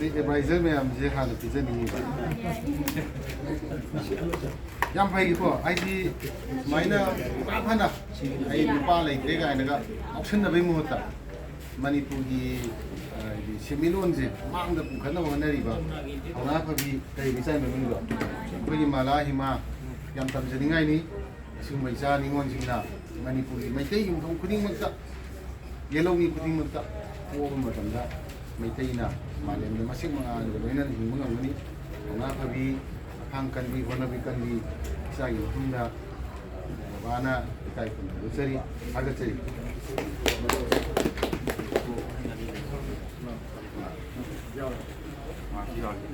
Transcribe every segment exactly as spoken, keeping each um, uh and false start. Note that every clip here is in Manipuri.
ꯑꯦꯗꯚꯥꯏꯖꯔ ꯃꯌꯥꯝꯁꯦ ꯍꯥꯟꯅ ꯄꯤꯖꯅꯤꯡꯉꯤꯕ꯫ ꯌꯥꯝ ꯐꯩꯀꯣ, ꯍꯥꯏꯗꯤ ꯁꯨꯃꯥꯏꯅ ꯄꯨꯔꯥ ꯐꯅ ꯑꯩ ꯅꯨꯄꯥ ꯂꯩꯇ꯭ꯔꯦ ꯀꯥꯏꯅꯒ ꯉꯥꯎꯁꯟꯅꯕꯒꯤ ꯃꯍꯨꯠꯇ ꯃꯅꯤꯄꯨꯔꯒꯤ, ꯑ, ꯍꯥꯏꯗꯤ ꯁꯦꯟꯃꯤꯠꯂꯣꯟꯁꯦ ꯃꯥꯡꯗ ꯄꯨꯈꯠꯅꯕ ꯍꯣꯠꯅꯔꯤꯕ ꯊꯧꯅꯥ ꯐꯕꯤ ꯀꯔꯤ ꯏꯆꯥꯒꯤ ꯃꯃꯤꯡꯗꯣ, ꯑꯩꯈꯣꯏꯒꯤ ꯃꯥꯂꯥ ꯍꯤꯃꯥ ꯌꯥꯝ ꯇꯝꯖꯅꯤꯡꯉꯥꯏꯅꯤ꯫ ꯑꯁꯤꯒꯨꯝꯕ ꯏꯆꯥ ꯅꯤꯉꯣꯜꯁꯤꯡꯅ ꯃꯅꯤꯄꯨꯔꯒꯤ ꯃꯩꯇꯩ ꯌꯨꯝꯊꯣꯡ ꯈꯨꯗꯤꯡꯃꯛꯇ, ꯌꯦꯜꯍꯧꯃꯤ ꯈꯨꯗꯤꯡꯃꯛꯇ ꯄꯣꯛꯄ ꯃꯇꯝꯗ ꯃꯩꯇꯩꯅ ꯃꯥꯂꯦꯝꯗ ꯃꯁꯦꯛ ꯃꯉꯥꯜꯒ ꯂꯣꯏꯅꯅ ꯍꯤꯡꯕ ꯉꯝꯒꯅꯤ꯫ ꯊꯧꯅꯥ ꯐꯕꯤ, ꯑꯈꯥꯡ ꯀꯟꯕꯤ, ꯍꯣꯠꯅꯕꯤ ꯀꯟꯕꯤ ꯏꯆꯥꯒꯤ ꯃꯐꯝꯗ ꯕꯕꯥꯅ ꯏꯀꯥꯏ ꯈꯨꯝꯅꯕ ꯎꯠꯆꯔꯤ, ꯊꯥꯒꯠꯆꯔꯤ꯫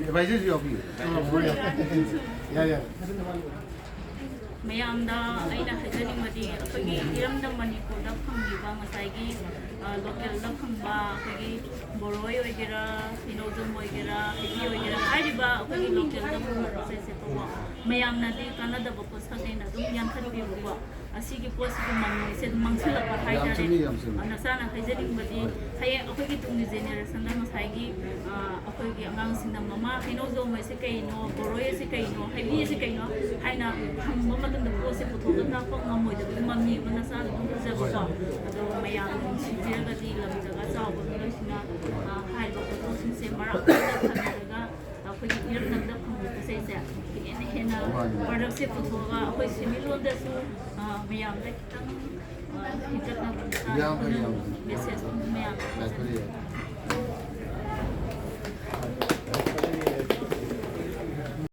ꯑꯦꯗꯚꯥꯏꯖꯔꯁꯨ ꯌꯥꯎꯕꯤꯌꯨ꯫ ꯌꯥꯏ, ꯌꯥꯏ꯫ ꯃꯌꯥꯝꯗ ꯑꯩꯅ ꯍꯥꯏꯖꯅꯤꯡꯕꯗꯤ, ꯑꯩꯈꯣꯏꯒꯤ ꯏꯔꯝꯗꯝ ꯃꯅꯤꯄꯨꯔꯗ ꯐꯪꯂꯤꯕ ꯉꯁꯥꯏꯒꯤ, ꯑ, ꯂꯣꯀꯦꯜꯗ ꯐꯪꯕ ꯑꯩꯈꯣꯏꯒꯤ ꯕꯣꯔꯣꯏ ꯑꯣꯏꯒꯦꯔꯥ, ꯍꯩꯅꯧꯖꯣꯝ ꯑꯣꯏꯒꯦꯔꯥ, ꯍꯩꯕꯤ ꯑꯣꯏꯒꯦꯔꯥ, ꯍꯥꯏꯔꯤꯕ ꯑꯩꯈꯣꯏꯒꯤ ꯂꯣꯀꯦꯜꯗ ꯐꯪꯕ ꯄꯣꯠ ꯆꯩꯁꯦ ꯐꯥꯎꯕ ꯃꯌꯥꯝꯅꯗꯤ ꯀꯥꯟꯅꯗꯕ ꯄꯣꯠꯁꯛꯅꯦꯅ ꯑꯗꯨꯝ ꯌꯥꯟꯊꯠꯄꯤꯕꯀꯣ꯫ ꯑꯁꯤꯒꯤ ꯄꯣꯠꯁꯤꯒꯤ ꯃꯃꯤꯁꯦ ꯑꯗꯨꯝ ꯃꯥꯡꯁꯤꯜꯂꯛꯄ ꯍꯥꯏꯇꯥꯔꯦ꯫ ꯌꯥꯝ ꯆꯨꯝꯃꯤ, ꯌꯥꯝ ꯆꯨꯝꯃꯤ꯫ ꯑ, ꯅꯆꯥꯅ ꯍꯥꯏꯖꯅꯤꯡꯕꯗꯤ, ꯍꯌꯦꯡ ꯑꯩꯈꯣꯏꯒꯤ ꯇꯨꯡꯒꯤ ꯖꯦꯅꯦꯔꯦꯁꯟꯗ ꯉꯁꯥꯏꯒꯤ, ꯑ, ꯑꯩꯈꯣꯏꯒꯤ ꯑꯉꯥꯡꯁꯤꯡꯅ "ꯃꯃꯥ, ꯍꯩꯅꯧꯖꯣꯝ ꯑꯁꯤ ꯀꯩꯅꯣ, ꯕꯣꯔꯣꯏ ꯑꯁꯤ ꯀꯩꯅꯣ, ꯍꯩꯕꯤ ꯑꯁꯤ ꯀꯩꯅꯣ?" ꯍꯥꯏꯅ ꯍꯪꯕ ꯃꯇꯝꯗ ꯄꯣꯠꯁꯦ ꯄꯨꯊꯣꯛꯑꯒ ꯇꯥꯛꯄ ꯉꯝꯃꯣꯏꯗꯕꯒꯤ ꯃꯃꯤ ꯑꯃ ꯅꯆꯥꯗ ꯑꯗꯨꯝ ꯎꯖꯕꯀꯣ꯫ ꯑꯗꯣ ꯃꯌꯥꯝꯅ ꯅꯨꯡꯁꯤꯕꯤꯔꯒꯗꯤ ꯂꯝ ꯖꯒꯥ ꯆꯥꯎꯕ ꯃꯤꯑꯣꯏꯁꯤꯡꯅ, ꯑ, ꯍꯥꯏꯔꯤꯕ ꯄꯣꯠꯊꯣꯛꯁꯤꯡꯁꯦ ꯃꯔꯥꯡ ꯀꯥꯏꯅ ꯊꯝꯕꯤꯔꯒ ꯑꯩꯈꯣꯏꯒꯤ ꯏꯔꯝꯗꯝꯗ ꯐꯪꯕ ꯄꯣꯠ ꯆꯩꯁꯦ ꯍꯦꯟꯅ ꯍꯦꯟꯅ ꯄ꯭ꯔꯗꯛꯁꯦ ꯄꯨꯊꯣꯛꯑꯒ ꯑꯩꯈꯣꯏ ꯁꯦꯟꯃꯤꯠꯂꯣꯟꯗꯁꯨ, ꯑ, ꯃꯌꯥꯝꯗ ꯈꯤꯇꯪ, ꯑ, ꯍꯦꯟꯒꯠꯅꯕ ꯌꯥꯝ ꯐꯩ, ꯌꯥꯝ ꯐꯩ꯫ ꯃꯦꯁꯦꯖ ꯑꯃ ꯃꯌꯥꯝꯗ ꯌꯥꯏꯐꯔꯦ, ꯌꯥꯏꯐꯔꯦ꯫